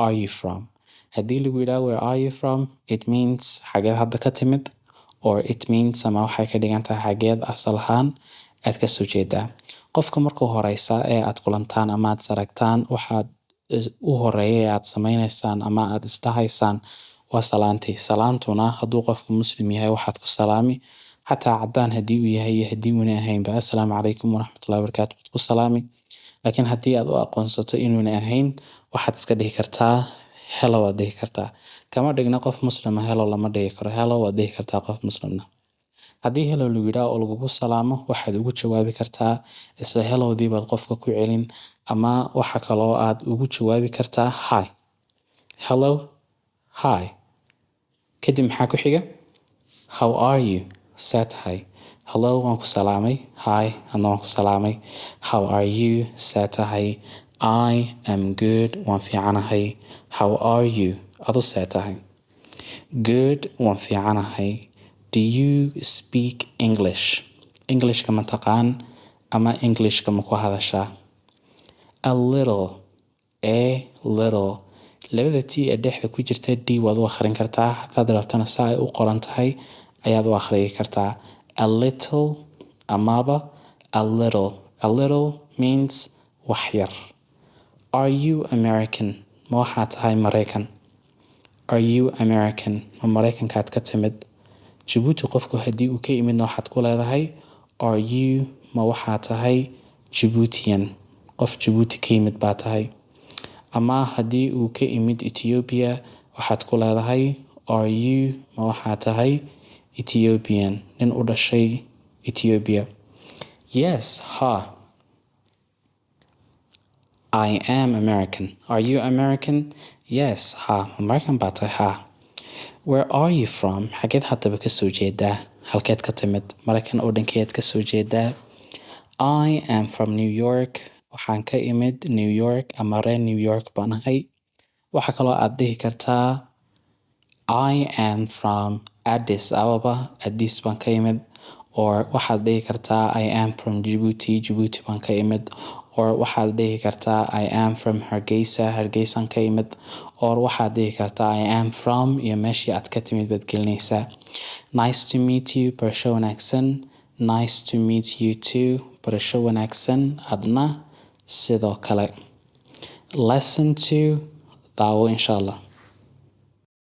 are you from?" Haddii lagu yidhaha "Where are you from?", it means xageed hadda ka timid, or it means, ama waxay ka dhigan tahay, xageed asal ahaan aad ka soo jeedaa. Qofka markuu horeysa ee aad kulantaan ama aad saragtaan, waxaad u horeeya ee aad sameyneysaan ama aad isdhahaysaan waa salaantii. Salaantuna, hadduu qofku Muslim yahay, waxaad ku salaami, xataa cadaan haddii uu yahay iyo haddii uuna ahaynba, "Assalaamu calaykum waraxmatullahi wabarakaatu" baad ku salaami. Laakiin haddii aad u aqoonsato inuuna ahayn, waxaad iska dhihi kartaa "Hello" waad dhihi kartaa. Kama dhigna qof Muslima "Hello" lama dhihi karo. "Hello" waad dhihi kartaa qof Muslimna. Haddii "Hello" lagu yidhaah oo lagugu salaamo, waxaad ugu jawaabi kartaa isla "hello"-dii baad qofka ku celin, ama waxa kaloo aad ugu jawaabi kartaa "Hi". Hello, hi. Kadib maxaa ku xiga? "How are you?" See tahay? "Hello", waan ku salaamay. "Hi", adna waan ku salaamay. "How are you?" See tahay? "I am good", waan fiicanahay. "How are you?" Adu see tahay? "Good", waan fiicanahay. "Do you speak English?" Englishka ma taqaan ama Englishka ma ku hadashaa? "A little", "a little". Labada T ee dhexda ku jirta D waad u akhrin kartaa. Haddaad rabtana, saa ay u qoran tahay ayaad u akhriyi kartaa, "a little" amaba "a little". "A little" means wax yar. "Are you American?" Ma waxaa tahay Maraykan? "Are you American?" Ma Maraykankaad ka timid? Jabuuti qofku haddii uu ka imidna, waxaad ku leedahay "Are you", ma waxaa tahay, "Djiboutian?" Qof Jabuuti ka yimid baa tahay. Ama haddii uu ka imid Ethiopia, waxaad ku leedahay "Are you", ma waxaa tahay, "Ethiopian?" Nin u dhashay Ethiopia. "Yes", ha. "I am American." "Are you American?" "Yes", ha. American baa tahay? Ha. "Where are you from?" Xageed haddaba ka soo jeedaa? Halkeed ka timid? Maraykan oo dhankeed ka soo jeedaa? "I am from New York." Waxaan ka imid New York ama reer New York baan ahay. Waxaa kaloo aad dhihi kartaa "I am from Addis Ababa", Addis baan ka imid, or waxaad dhihi kartaa "I am from Djibouti", Djibouti baan ka imid, or waxaad dhihi kartaa "I am from Hargeysa", Hargeysaan ka imid, or waxaad dhihi kartaa "I am from" iyo meeshii aad ka timid baad gelinaysaa. "Nice to meet you", barasho wanaagsan. "Nice to meet you too", barasho wanaagsan adna sidoo kale. Lesson 2 daawo, insha Allah.